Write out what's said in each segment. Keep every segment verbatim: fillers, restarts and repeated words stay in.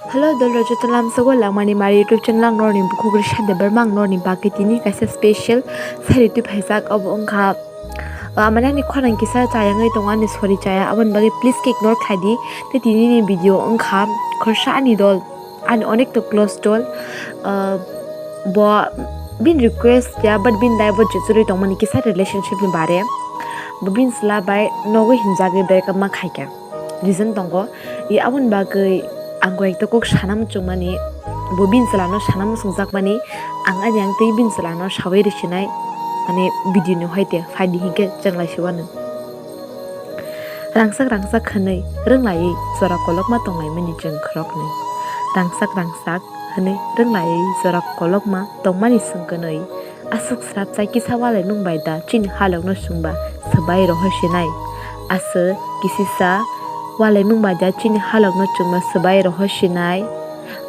Hello, dol rok joto lamsogo langmani mari YouTube channel ang norni bukhuk risa de berma ang norni bagwi tini kaisa special sari twi phaijak obo wngkha, ah, amani ani khorang kisa chayangwi tongo ani sori chaya aboni bagwi please khe ignore khlai di. Tei tini ni video wngkha khorsa ani dol, ani onek to close dol, ah, bo bini request ya but bini life o jechurwi tongmani kisa relationship ni bare bo bini chwla bai nogwi hinjagwi break up ma khaikha. Reason tongo, i aboni bagwi ang koi ekta kok sana muchungmani, bo bini chwlano sana muchungjakmani, ang ani ang tei bini chwlano sawi risinai, mane video ni hoite phaidi hinkhe chwng lai siwano. Rangsak rangsak hwnwi rwnglaiwi jora kolokma tonglaimani chwng khoroknwi. Rangsak rangsak hwnwi rwnglaiwi jora kolokma tongmani chwng kwnwi. Aswk srapsa kisa walaimung bai da chini halokno chwngba swbai rohor sinai. Aswk kisisa walaimung bai da chini halokno chwngba swbai rohor sinai.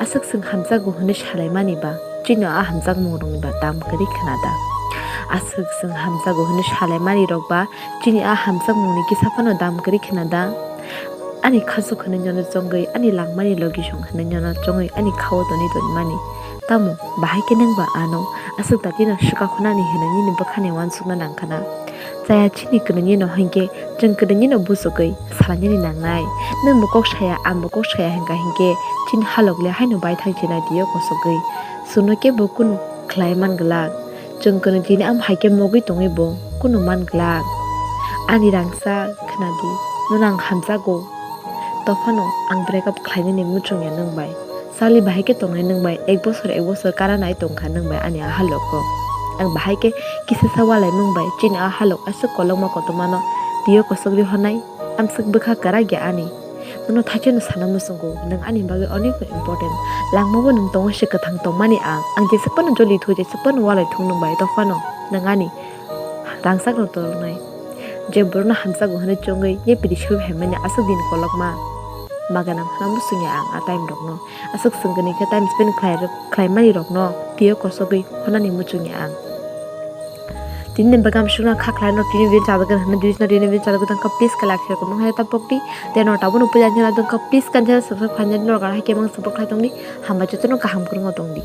Aswk chwng hamjakgo hwnwi salaimani ba chini a hamjakmung rokni ba dam kwrwi khna da. Aswk chwng hamjakgo hwnwi salaimani rok ba chini a hamjakmungni kisa phano dam kwrwi khna da. Ani khasuk hwnwi nono chongwi, ani langmani logi song hwnwi nono chongwi, ani khao toni tonmani. Tamo bahai khe nwng ba ano aswk datino swka khwnani hwnwi nini bwkhani uansukna nang khna. Chaya chini kwrwini no hinkhe chwng kwrwini no buchugwi salainani nangnai. Nwng bo kok saya, ang bo kok saya hwnkha hinkhe chini halok le haino bai thang chinai twiyo kosogwi. Chwngno kebo kunu khlai man glak. Chwng kwrwng tini am hai khe mogwi tongwi bo kunu man glak. Ani rangsa khwnadi, nono ang hamjago. Tophano ang break up khlainani muchungya nwng bai. Sali bahai khe tongnai nwng bai, ek bosor ek bosor karanai tongkha nwng bai ani a halogo. Ang bahai khe kisisa walaimung bai chini a halok aswk kolokma kotormano twiyo kosogwi honai, amswk bwkha kwrak ya ani. Nono thaisano sana muchungo, nwng ani bagwi onek important. Langmabo nwng tongo se kwthang tongmani ang. Ang jeswk phano joli thung, jeswk phano walai thung nwng bai, tophano nwng ani rangchakno toroknai. Je borokno hamjakgo hwnwi chongwi ye pidi soi phaimani aswk din kolokma. Maganang hwnna muchungya ang a time rokno. Aswk chwng kwnwi khe time spend khlai, khlaimani rokno twiyo kosogwi honani muchungya ang. Tini ni bagam suna kha khlai no tini video chajak hwnwi dui sna tini video chajak tang kha please khe like share comment hai ta pokdi. Tei no tabuk no puja jana tang kha please kan channel subscribe khlai no rok hai khe mang support khlai tongdi. Hambai joto no kaham kwrwng o tongdi.